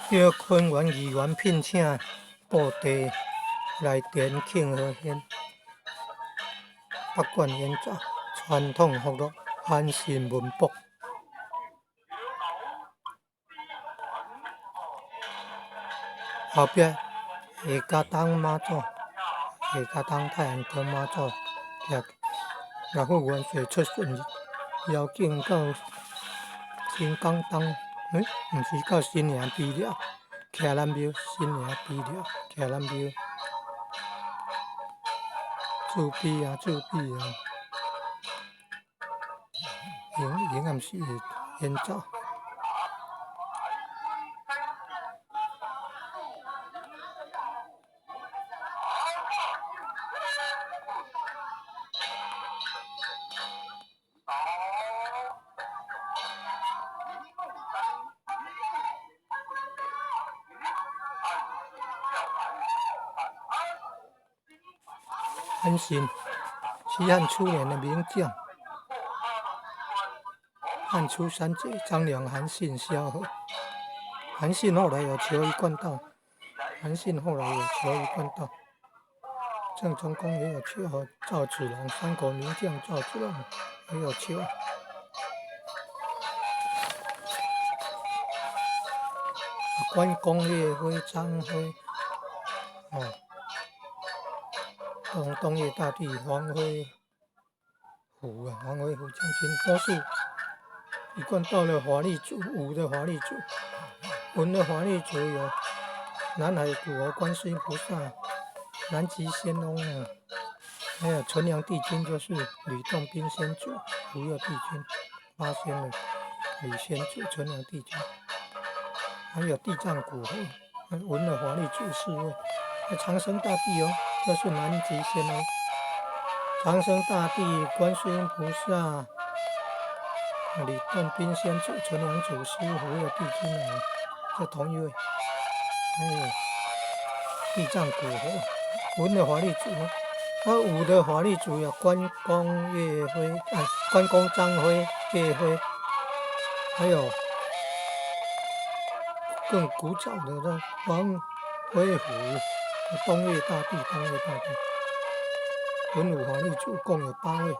叫昆原議員聘請布袋來填慶和縣。北管演奏傳統福樂韓信文卜。後壁下甲東媽祖，下甲東泰安宮媽祖，徛岳父元帥出巡邀請到新港東，毋是到新營埤寮，徛南廟，新營埤寮，徛南廟，自卑啊，自卑啊，永永暗時演奏。韓信，西漢初年的名將。漢初三傑：張良、韓信、蕭何。韓信後來有求一貫道。韓信後來有求一貫道。鄭成功也有求，趙子龍，三國名將趙子龍也有求。關公、岳飛、張飛，哦。東東嶽大帝黃飛虎啊，黃飛虎將軍都是一貫道的法力組，武的法力組，文的法力組有南海古佛觀世音菩薩、南極仙翁啊，還有純陽帝君就是呂洞賓仙祖、福佑帝君、八仙的呂仙祖、純陽帝君，還有地藏古佛，文的法力組四位，長生大帝哦。這是南極仙翁、長生大帝、觀世音菩薩、呂洞賓仙祖、純陽祖師、福佑帝君啊，這同一位。還有地藏古佛，文的法力組，啊，武的法力組有關公、岳飛，啊，關公、張飛、岳飛，還有更古早的那黃飛虎。東嶽大帝，東嶽大帝，文武法力組共有八位。